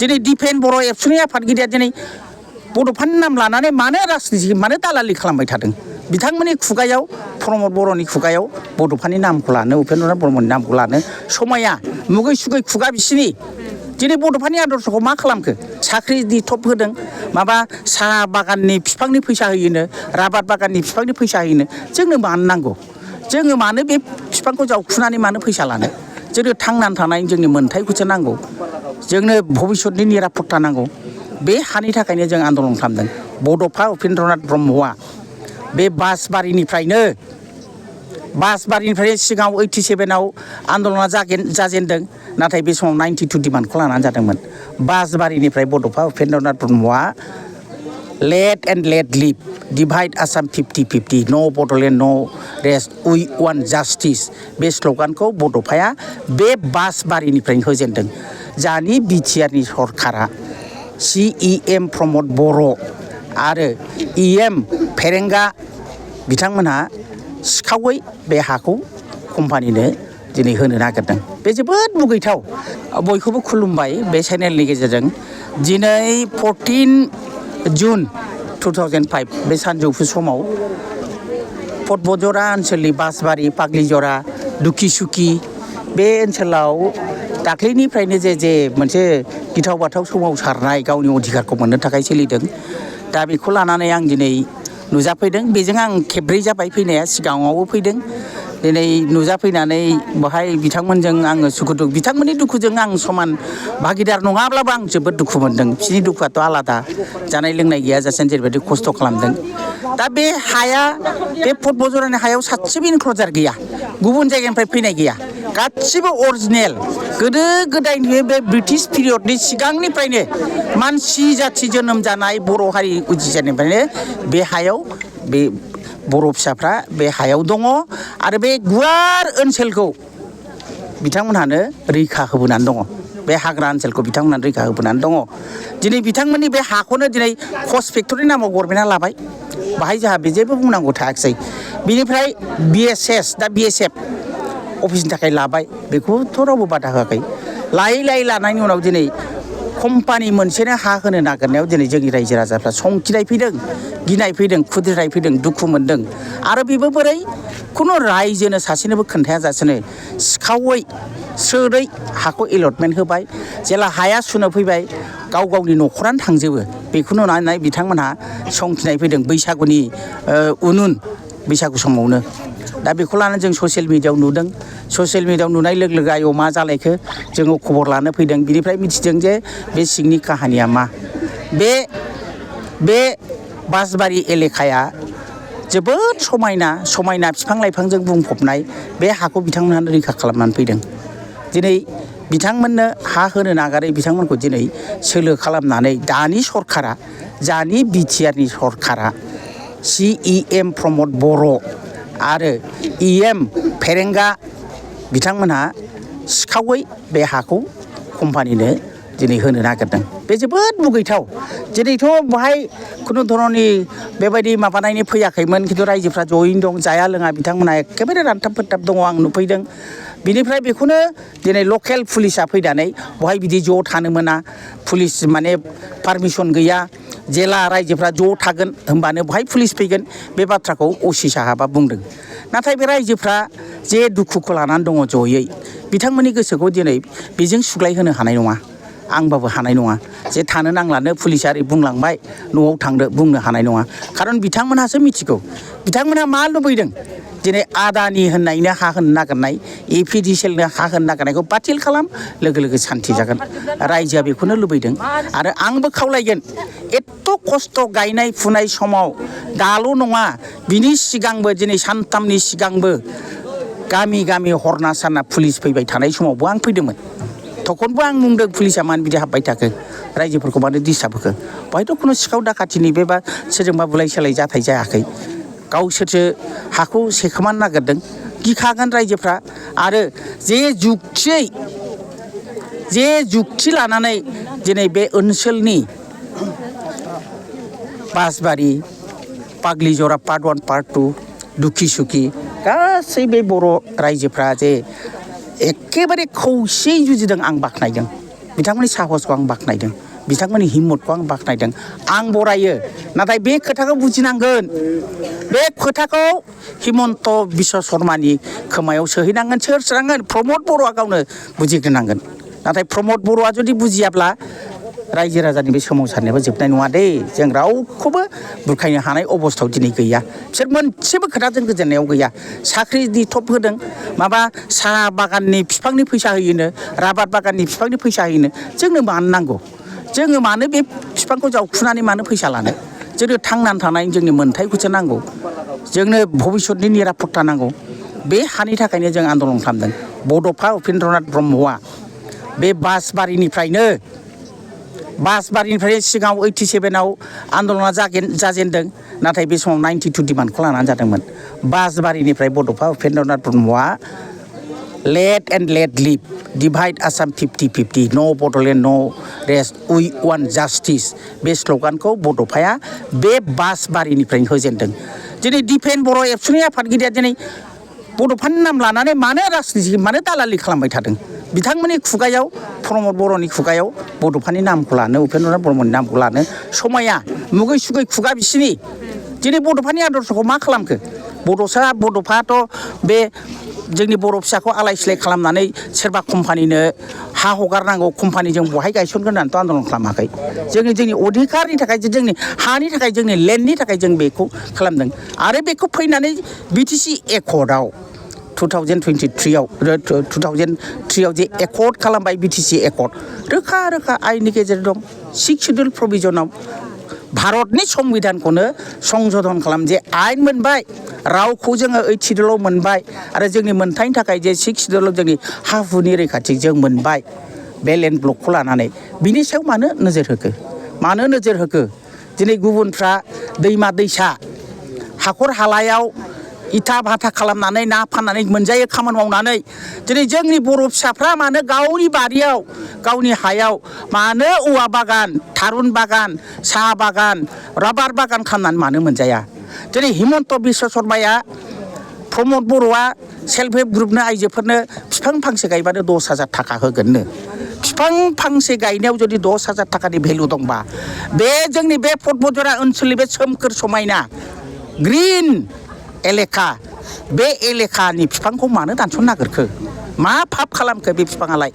दिनै डिफेन बर' एबसुनि आफादगिरिया दिनै बड'फानि नाम लानानै मानो राजनिति मानो दालालि खालामबाय थादों बिथांमोननि खुगायाव प्रमद बर'नि खुगायाव बड'फानि नामखौ लानो उपेन्द्रनाथ ब्रह्मनि नामखौ लानो समाया मुगै सुगै खुगा बिसिनि दिनै बड'फानि आदर्शखौ मा खालामखो साख्रिनि थप होदों माबा साहा बागाननि बिफांनि फैसा होयोनो राबार बागाननि बिफांनि फैसा होयोनो जोंनो मानो नांगौ जोङो मानो बे बिफांखौ जावखुनानै मानो फैसा लानो जोंनो थांनानै थानायनि जोंनि मोन्थायखौसो नांगौ जोंनो भबिष्यतनि निरापत्ता नांगौ बे हानि थाखायनो जों आन्दलन खालामदों बड'फा उपेन्द्रनाथ ब्रह्मआ बे बासबारिनिफ्रायनो सिगाङाव 87आव आन्दलना जाजेनदों नाथाय बे समाव 92 डिमान्डखौ लानानै जादोंमोन बासबारिनिफ्राय बड'फा उपेन्द्रनाथ ब्रह्मआ let and let live divide Assam 50-50 no Bodoland नो रेस्ट उइ वान जास्टिस बे स्ल'गानखौ बड'फाया बे बासबारिनिफ्रायनो होजेनदों जानि बिटिआरनि सरकारा CEM प्रमद बर' आरो EM फेरेंगा बिथांमोनहा सिखावै बे हाखौ कम्पानिनो दिनै होनो नागिरदों बे जोबोद मुगैथाव बयखौबो खुलुमबाय बे चेनेलनि गेजेरजों दिनै 14 जुन 2005 बे सानजौफु समाव पटबजरा ओनसोलनि बासबारि पाग्लिजरा दुखिसुखि बे ओनसोलाव दाख्लैनिफ्रायनो जे मोनसे गिथाव बाथाव सोमावसारनाय गावनि अधिकारखौ मोननो थाखाय सोलिदों दा बेखौ लानानै आं दिनै नुजाफैदों बेजों आं खेबब्रै जाबाय फैनाया सिगाङावबो फैदों दिनै नुजाफैनानै बेहाय बिथांमोनजों आङो सुखु दुखु बिथांमोननि दुखुजों आं समान भागिदार नङाब्लाबो आं जोबोद दुखु मोनदों बिसोरनि दुखुआथ' आलादा जानाय लोंनाय गैयाजासे जेरैबायदि खस्थ' खालामदों दा बे हाया बे पटबजरानि हायाव सासेबो इनक्ल'जार गैया गुबुन जायगानिफ्राय फैनाय गैया गासिबो अरिजिनेल गोदो गोदायनि बे ब्रिटिश पिरियडनि सिगांनिफ्रायनो मानसि जाथि जोनोम जानाय बर' हारि उजिजेननिफ्रायनो बे हायाव बे बर' फिसाफ्रा बे हायाव दङ आरो बे गुवार ओनसोलखौ बिथांमोनहानो रैखा होबोनानै दङ बे हाग्रा ओनसोलखौ बिथांमोनहानो रैखा होबोनानै दङ दिनै बिथांमोननि बे हाखौनो दिनै कस फेक्टरि नामाव गभर्नमेन्टआ लाबाय बाहाय जोंहा बे जेबो बुंनांगौ थायाखिसै बिनिफ्राय BSF अफिसनि थाखाय लाबाय बेखौथ' रावबो बादा होआखै लायै लानायनि उनाव दिनै कम्पानि मोनसेनो हा होनो नागिरनायाव दिनै जोंनि रायजो राजाफ्रा संखिनाय फैदों गिनाय फैदों खुद्रिनाय फैदों दुखु मोनदों आरो बेबो बोरै खुनु रायजोनो सासेनोबो खोन्थायाजासेनो सिखावै स्रोदै हाखौ एलटमेन्ट होबाय जेला हाया सुनो फैबाय गावनि न'खरानो थांजोबो बेखौ नुनानै बिथांमोनहा संखिनाय फैदों बैसागुनि बैसागु समावनो दा बेखौ लानानै जों ससियेल मिडियायाव नुदों ससियेल मिडियायाव नुनाय लोगो लोगो आयौ मा जालायखो जोङो खबर लानो फैदों बिनिफ्राय मिथिदों जे बे सिंनि काहानिया मा बे बासबारि एलेकाया जोबोद समायना बिफां लाइफांजों बुंफबनाय बे हाखौ बिथांमोनहानो रैखा खालामनानै फैदों दिनै बिथांमोननो हा होनो नागारै बिथांमोनखौ दिनै सोलो खालामनानै दानि सरकारा जानि बिटिआरनि सरकारा CEM प्रमद बर' आरो EM फेरेंगा बिथांमोनहा सिखावै बे हाखौ कम्पानिनो दिनै होनो नागिरदों बे जोबोद मुगैथाव दिनैथ' बेहाय खुनु धरननि बेबायदि माबानायनि फैयाखैमोन खिन्थु रायजोफ्रा जयैनो दं जाया लोङा बिथांमोनहा एखेबारे रानथाब फोथाब दङ आं नुफैदों बिनिफ्राय बेखौनो दिनै लकेल पुलिसा फैनानै बहाय बिदि ज' थानो मोना पुलिस माने पारमिसन गैया जेला रायजोफ्रा ज' थागोन होमबानो बहाय पुलिस फैगोन बे बाथ्राखौ असि साहाबा बुंदों नाथाय बे रायजोफ्रा जे दुखुखौ लानानै दङ जयै बिथांमोननि गोसोखौ दिनै बेजों सुग्लाय होनो हानाय नङा आंबाबो हानाय नङा जे थानो नांलानो पुलिसा ओरै बुंलांबाय न'आव थांदो बुंनो हानाय नङा खारन बिथांमोनहासो मिथिगौ बिथांमोनहा मा लुबैदों दिनै आदानि होननायनो हा होनो नागिरनाय APDCLनो हा होनो नागिरनायखौ बातिल खालाम लोगो सान्ति जागोन रायजोआ बेखौनो लुबैदों आरो आंबो खावलायगोन एथ' खस्थ' गायनाय फुनाय समाव दाल' नङा बिनि सिगांबो दिनै सानथामनि सिगांबो गामि हरना साना पुलिस फैबाय थानाय समावबो आं फैदोंमोन थखनबो आं बुंदों पुलिसा मानो बिदि हाबबाय थाखो रायजोफोरखौ मानो डिस्टार्ब होखो बेहायथ' खुनु सिखाव दाखाथिनि बा सोरजोंबा बुलाय सोलाय जाथाय जायाखै गावसोरसो हाखौ सेखोमानो नागिरदों गिखागोन रायजोफ्रा आरो जे जुक्ति लानानै दिनै बे ओनसोलनि बासबारि पाग्लिजरा पार्ट 1 पार्ट 2 दुखिसुखि गासै बे बर' रायजोफ्रा जे एखेबारे खौसेयै जुजिदों आं बाख्नायदों बिथांमोननि साहसखौ आं बाख्नायदों बिथांमोननि हिम्मतखौ आं बाख्नायदों आं बरायो नाथाय बे खोथाखौ बुजिनांगोन बे खोथाखौ हिमन्त बिश्व शर्मानि खोमायाव सोहैनांगोन सोर सोनांगोन प्रमद बर'आ गावनो बुजिग्रोनांगोन नाथाय प्रमद बर'आ जुदि बुजियाब्ला रायजो राजानि बे सोमावसारनायाबो जोबनाय नङा दे जों रावखौबो बुरखायनो हानाय अबस्थायाव दिनै गैया बिसोर मोनसेबो खोथाजों गोजोननायाव गैया साख्रिनि थप होदों माबा साहा बागाननि बिफांनि फैसा होयोनो राबार बागाननि बिफांनि फैसा होयोनो जोंनो मानो नांगौ जोङो मानो बे बिफांखौ जावखुनानै मानो फैसा लानो जोंनो थांनानै थानायनि जोंनि मोन्थायखौसो नांगौ जोंनो भबिष्यतनि निरापत्ता नांगौ बे हानि थाखायनो जों आन्दलन खालामदों बड'फा उपेन्द्रनाथ ब्रह्मआ बे बासबारिनिफ्रायनो सिगाङाव 87आव आन्दलना जाजेनदों नाथाय बे समाव 92 डिमान्डखौ लानानै जादोंमोन बासबारिनिफ्राय बड'फा उपेन्द्रनाथ ब्रह्मआ let and let live divide Assam 50-50 no Bodoland नो रेस्ट उइ वान जास्टिस बे स्ल'गानखौ बड'फाया बे बासबारिनिफ्रायनो होजेनदों दिनै दिपेन बर' एबसुनि आफादगिरिया दिनै बड'फानि नाम लानानै मानो राजनिति मानो दालालि खालामबाय थादों बिथांमोननि खुगायाव प्रमद बर'नि खुगायाव बड'फानि नामखौ लानो उपेन्द्रनाथ ब्रह्मनि नामखौ लानो समाया मुगै सुगै खुगा बिसिनि दिनै बड'फानि आदर्शखौ मा खालामखो बड'फाथ' बे जोंनि बर' फिसाखौ आलाय सिलाय खालामनानै सोरबा कम्पानिनो हा हगारनांगौ कम्पानिजों बहाय गायसनगोन होननानैथ' आन्दलन खालामाखै जोंनि अधिकारनि थाखाय जोंनि हानि थाखाय जोंनि लेन्डनि थाखाय जों बेखौ खालामदों आरो बेखौ फैनानै बिटिसि एकर्डआव 2003आव जे एकर्ड खालामबाय बिटिसि एकर्ड रोखा रोखा आयेननि गेजेर दं 6 शिडिउल प्रभिजनाव भारतनि संबिधानखौनो संशोधन खालाम जे आयेन मोनबाय रावखौ जोङो 8 शिडिउलाव मोनबाय आरो जोंनि मोनथायनि थाखाय जे 6 शिडिउलाव जोंनि हा हुनि रैखाथि जों मोनबाय बे लेन्ड ब्लकखौ लानानै बिनि सायाव मानो नोजोर होखो दिनै गुबुनफ्रा दैमा दैसा हाखर हालायाव इथा भाथा खालामनानै ना फाननानै मोनजायो खामानि मावनानै दिनै जोंनि बर' फिसाफ्रा मानो गावनि बारियाव गावनि हायाव मानो औवा बागान थारुन बागान साहा बागान राबार बागान खालामनानै मानो मोनजाया दिनै हिमन्त बिश्व शर्माया प्रमद बर'आ सेल्फ हेल्प ग्रुपनो आइजोफोरनो बिफां फांसे गायबानो 10,000 थाखा होगोननो बिफां फांसे गायनायाव जुदि 10,000 थाखानि भेलु दंबा बे जोंनि बे पदमजरा ओनसोलनि बे सोमखोर समायना ग्रिन एलेखा बे एलेखानि बिफांखौ मानो दानस'नो नागिरखो मा फाब खालामखो बे बिफाङालाय